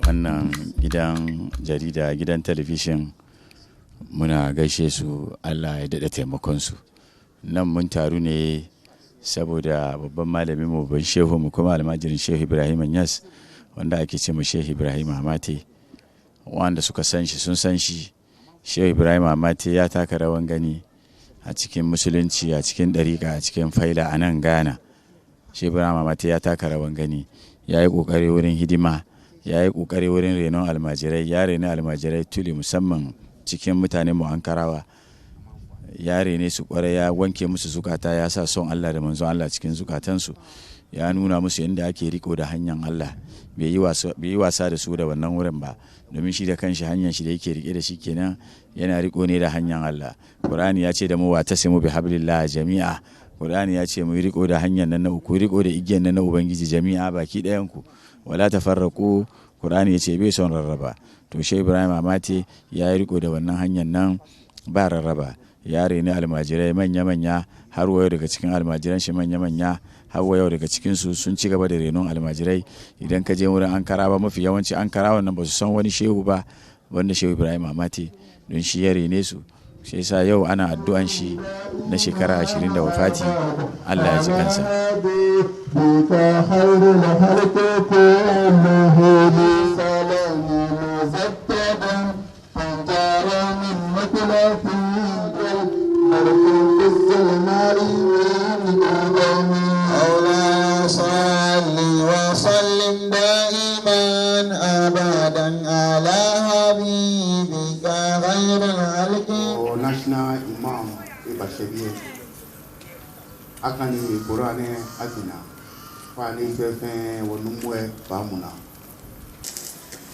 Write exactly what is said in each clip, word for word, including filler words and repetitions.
Wannan gidan jarida, gidan talabijin, muna gaishe su, Allah ya daɗa taimakonsu. Nan mun taru ne saboda babban malaminmu, babban shehunmu, kuma almajirin Shehu Ibrahim Inyas, wanda ake ce ma Shehu Ibrahim Amate. Wanda suka san shi sun san shi. Shehu Ibrahim Amate ya taka rawan gani a cikin Musulunci, a cikin ɗariƙa, a cikin faila a nan Ghana. Shehu Ibrahim Amate ya taka rawan gani, ya yi ƙoƙari wurin hidima, ya yi ƙoƙari wurin renon almajirai, ya reni almajirai tuli, musamman cikin mutanenmu Ankarawa. Ya rene su ƙwarai, ya wanke musu zukata, ya sa son Allah da manzon Allah cikin zukatansu. Ya nuna musu yadda ake riƙo da hanyar Allah. Bai yi wasa, bai yi wasa da su da wannan wurin ba, domin shi da kanshi hanyar shi da yake riƙe da shi kenan, yana riƙo ne da hanyar Allah. Qur'ani ya ce da mu, "Wa'tasimu bihablillahi jami'a." Qur'ani ya ce mu yi riƙo da hanyar nan na uku, riƙo da igiyar nan na Ubangiji jami'a, baki ɗayan ku. "Wala tafarraqu." Qur'ani ya ce bai son rarraba. To, Shehu Ibrahim Amate ya yi riƙo da wannan hanyar nan ba rarraba. Ya reni almajirai manya-manya, har wa yau daga cikin almajiran shi manya-manya, har wa yau daga cikinsu sun ci gaba da renon almajirai. Idan ka je wurin Ankarawa, mafi yawanci Ankarawan nan ba su san wani shehu ba, wanda Shehu Ibrahim Amate, don shi ya rene su. Shi yasa yau ana addu'an shi na shekara ashirin da wafati, Allah ya ji kansa. مولاي صل وسلم دائما أبدا على حبيبك خير الخلق. National Imam eba shɛbiɛ. Akɛni Qur'an lɛ ajina, koni fɛɛ fɛɛ wɔ numo lɛ baamuna.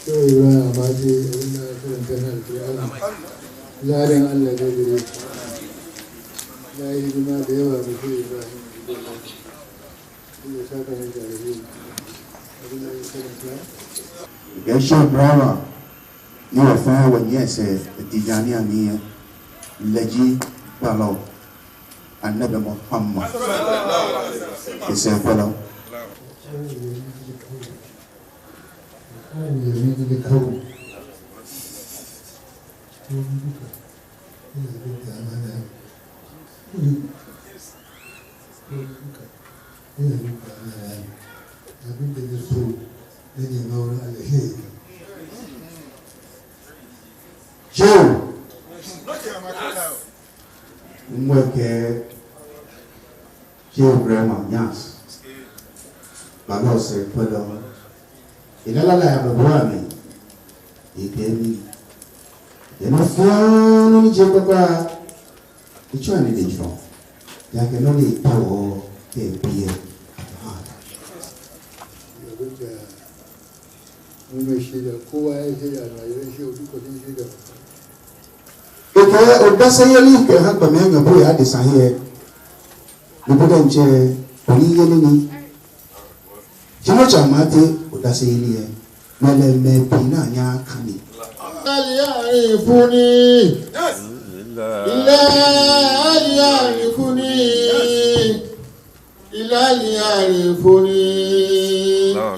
Shehu Ibrahim Amate, abin da aka karanta na Alkur'ani, ladan Allah ne gare shi. Ya yi hidima da yawa ga Shehu Ibrahim. Allah ya saka mai da alheri. Abin da aka karanta. Ga Shehu Ibrahim, ni wɔfɛɛ wɔnyiɛ sɛɛ Tijaniya mli lɛ, lɛ ji kpalɔ Annabi Muhammad. Esɛɛkpalɔ. Alƙur'ani ya mini alƙawari. Komai duka ina bin da amana ne. Komai duka ina bin da amana ne. Abin da na so na nema wurin Allah shi ya yi. Shehu. Ŋwɛi kɛ Shehu Ibrahim Inyas, baba Osei Kpedɔŋ, elala lɛ yɛ abɛbuai amli, ekɛɛ mi, yɛ nɔ fɛɛ nɔ ni ji kpakpa, etsɔɔ ni ejurɔ, ejaakɛ nɔ ni etaoɔ kɛ biɛ. Mun mai shaida, kowa ya yi shaida, almajiran Shehu duka sun shaida. Ekɛɛ odaseyeli kɛha gbɔmɛi enyɔ po yɛ adesai ahe lɛ, ni bo diɛŋtsɛ oniyeli ni. Shi no tsɛ Amate odaseyeli lɛ, mɛlɛ mɛi pii naa nyɛɛɛ akane. Ilal yarifuni. Ilal yarifuni. Ilal yarifuni,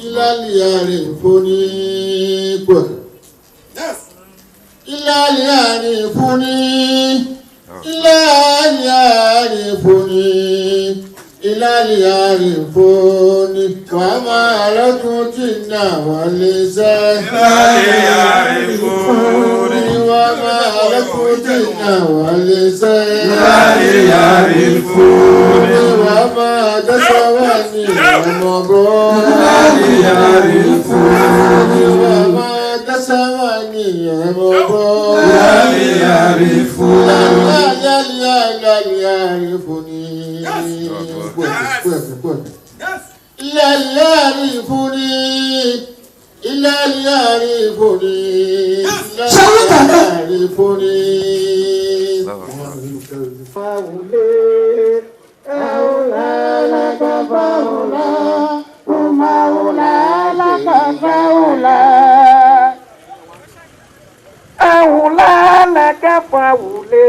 ilal yarifuni, kwɛ. Ilal yarifuni, ilal yarifuni, ilal yarifuni. Wa ma khalaqtul jinna wal insa. Ilal yarifuni. Wa ma khalaqtul jinna wal insa. Ilal yarifuni. Wa ma Dasawani, amabo. Ilal yarifuni. Wa ma Dasawani, amabo. Ilal yarifuni. Ilal yarifuni. Ilal yarifuni. Ilal yarifuni. Ilal yarifuni. Maulana ka faula, o Maulana ka faula. Maulana ka faula,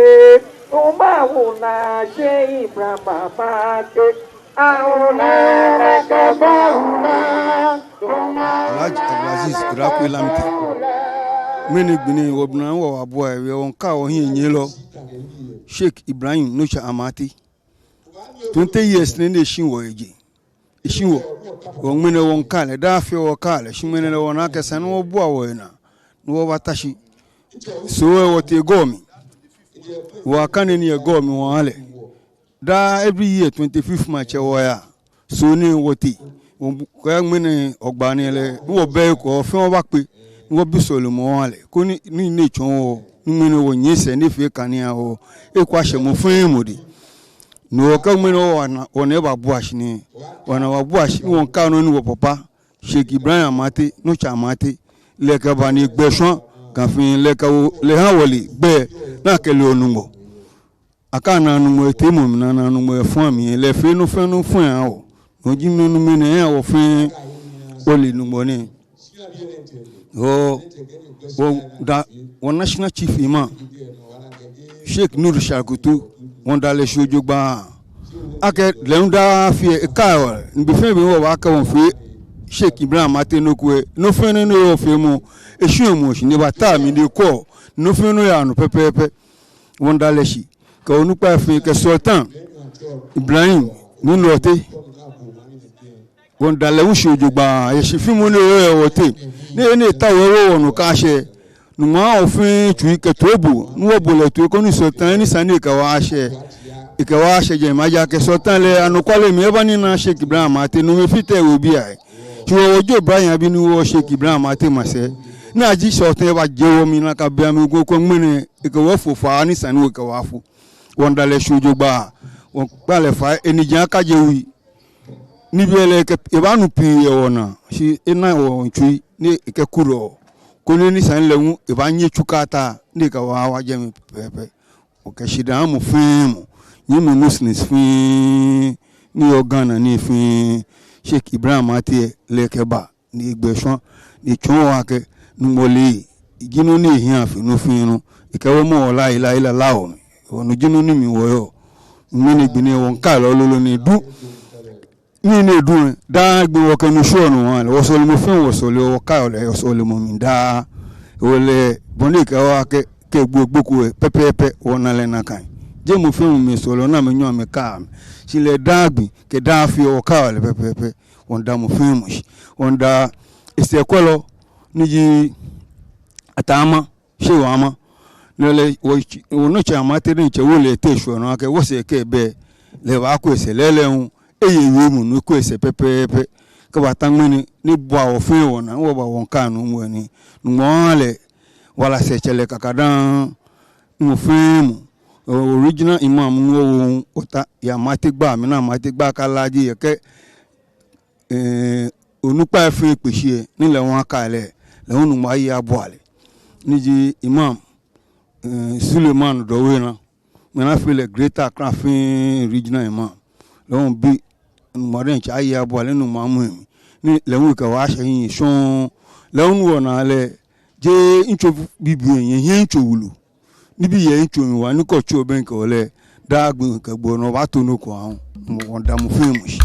o Maulana Sheikh Ibrahim Amate. Maulana ka faula, o Maulana. Alhaji Abdulaziz Rakwui Lamte. Ŋmɛnɛ gbi nɛɛ wɔbla wɔbabua ewe wɔŋkai wɔhiɛnyiɛlɔ Sheikh Ibrahim Notsa Amartey. Twenty years nɛ ni eshi wɔ eje. Eshi wɔ. Wɔ ŋmɛnɛ wɔŋkai lɛ, daa afi wɔkai lɛ, shi ŋmɛnɛ lɛ wɔna akɛ esa ni wɔbua wɔhe naa ni wɔbata shi. So lɛ wɔtee gɔɔ mli. Wɔkane nii yɛ gɔɔ mli wɔha lɛ. Daa every year twenty-fifth March wɔyaa. So nɛɛ wɔtee. Wɔkɛɛ ŋmɛnɛ Hɔgbaa nɛɛ lɛ, ni wɔbɛ eko fɛɛ wɔbakpe ni wɔbi sɔlemɔ wɔha lɛ. Koni nii ni etsɔɔ wɔ ni ŋmɛnɛ wɔnyiɛ sɛɛ ni efee kane aha wɔ, eko ashɛ mɔ fɛɛ mɔ dɛŋ. No hewɔ kɛ ŋmɛnɛ wɔna, wɔna wɔbabua shi nɛɛ, wɔna wɔbabua shi ni wɔŋkai nɔ ni wɔpapa Sheikh Ibrahim Amartey, Notsa Amartey, lɛ kɛba ni egbɛ shwa, kafin lɛ kɛ wɔ, lɛ ha wɔle gbɛ ni akɛle wɔ Nyɔŋmɔ. Akɛ ana Nyɔŋmɔ yɛ teemɔ mli, ana Nyɔŋmɔ yɛ fɔŋ mli, lɛ efee nɔ fɛɛ nɔ fɔŋ eha wɔ. No ji nɔ ni ŋmɛnɛ eha wɔ fɛɛ wɔle Nyɔŋmɔ nɛɛ. Wɔ, wɔda wɔ national chief imam, Sheikh Nur Sharkutu, wɔda lɛ shi jogbaŋŋ. Akɛ lɛ hu daa afi lɛ ekai wɔ, ni be fɛɛ be wɔbaakɛɛ wɔfee Sheikh Ibrahim Amartey nɔ ko lɛ, nɔ fɛɛ nɔ ni wɔfeɔ mɔ, eshi emɔ shi ni ebata mli ni ekɔ, nɔ fɛɛ nɔ yaa nɔ pɛpɛɛpɛ. Wɔda lɛ shi kɛ onukpai fɛɛ kɛ Sultan Ibrahim Nii Nortey. Wɔda lɛ hu shi jogbaŋŋ yɛ shifimɔ ni eyɔɔ yɛ wɔteŋ. Ni eye ni etaoɔ ewo wɔ nɔ akɛ ashɛ. Nyɔŋmɔ aha wɔ fɛɛ tsui kɛ toiboo ni wɔbo lɛ toi koni Sultan ni esa ni ekɛ wɔ ashɛ, ekɛ wɔ ashɛ jɛmɛ. Ejaakɛ Sultan lɛ anɔkwale mli eba ni ena Sheikh Ibrahim Amartey, no mli efite ewebii ahe. Shi wɔ wɔji Ibrahim abi ni wɔ Sheikh Ibrahim Amartey masɛi. Ni eji Sultan eba jɛ wɔmli nakai bei amli ekoŋŋ, ŋmɛnɛ ekɛ wɔ fo faa ni esa ni wɔkɛ wɔ afo. Wɔda lɛ shi jogbaŋŋ. Wɔkpa lɛ fai, eniji akajɛ wui. Nibii lɛ ekɛ, ebaanu pii yɛ wɔnaa, shi ena wɔtsui ni ekɛ kuro. Koni ni esa ni lɛ hu ebaanyiɛ tsukaa ta ni ekɛ wɔ awa jɛmɛ pɛpɛɛpɛ. Wɔkɛ shidaa mɔ fɛɛ mɔ, nyɛmimɛi Muslims fɛɛ ni yɔɔ Ghana nɛɛ fɛɛ, Sheikh Ibrahim Amartey lɛ kɛba ni egbɛ shwa ni etsɔɔ wɔ akɛ Nyɔŋmɔ le, eji nɔ ni ehiaa fe nɔ fɛɛ nɔ. Ekɛ wɔ mɔ wɔ la ila ila la wɔ mli. Wɔ no ji nɔ ni mli wɔyɔɔ. Ŋmɛnɛ gbi nɛɛ wɔŋkai lolo ni edu. Nii ni edu lɛ, daa gbi wɔkɛ nu shwɛɔ nɔ wɔhaa lɛ. Wɔsɔlemɔ fɛɛ wɔsɔleɔ, wɔkaiɔ lɛ yɛ wɔsɔlemɔ mli daa. Hewɔ lɛ bɔ ni ekɛɛ wɔ akɛ, kɛ egbo egboko lɛ pɛpɛɛpɛ wɔna lɛ nakai. Jeee mɔ fɛɛ mɔ miisɔle ni amɛnyɛɔ amɛkaa amɛ. Shi lɛ daa gbi kɛ daa afi wɔkaiɔ lɛ pɛpɛɛpɛ. Wɔmiida mɔ fɛɛ mɔ shi. Wɔmiida esɛɛkwɛlɔ ni ji Ataa Ama, Shehu Ama. Ni lɛ wɔ, wɔnɔ tsɛ Amartey ni tsɛ wo lɛ te shwɛ nɔ akɛ wɔsɛɛ kɛ ebɛ lɛ ebaaku esɛɛ lɛɛlɛŋ. Eye wiemɔ ni eku esɛɛ pɛpɛɛpɛ. Kɛbata ŋmɛnɛ ni ebua wɔ fɛɛ wɔnaa, wɔba wɔŋkai nɔ mɔ ni Nyɔŋmɔ ha lɛ wala sɛɛ tsɛ lɛ kakadaŋŋ. Mɔ fɛɛ mɔ, original imam ni wɔwo ota yɛ Amartey gbaa mli ni Amartey gbaa kalaaje yɛ kɛ, eh, onukpai fɛɛ kpe shi lɛ, ni lɛ hu akai lɛ, lɛ hu Nyɔŋmɔ aye abua lɛ. Ni ji Imam, eh, Suleiman Dowuona, mɔ ni afee lɛ Greater Accra fɛɛ Regional Imam. Lɛ hu bi Nyɔŋmɔ diɛŋtsɛ aye abua lɛ ni Nyɔŋmɔ amu emli. Ni lɛ hu ekɛ wɔ ashɛ hiɛ shɔŋŋ. Lɛ hu wɔnaa lɛ, jeee yitso bibioo yɛ, yɛ yitso wulu. Nibii yɛ yitso mli waa ni kɛ otsi obɛŋkɛ lɛ, daa gbi kɛ gbi nɔ obaato nɔ ko aha. Wɔmiida mɔ fɛɛ mɔ shi.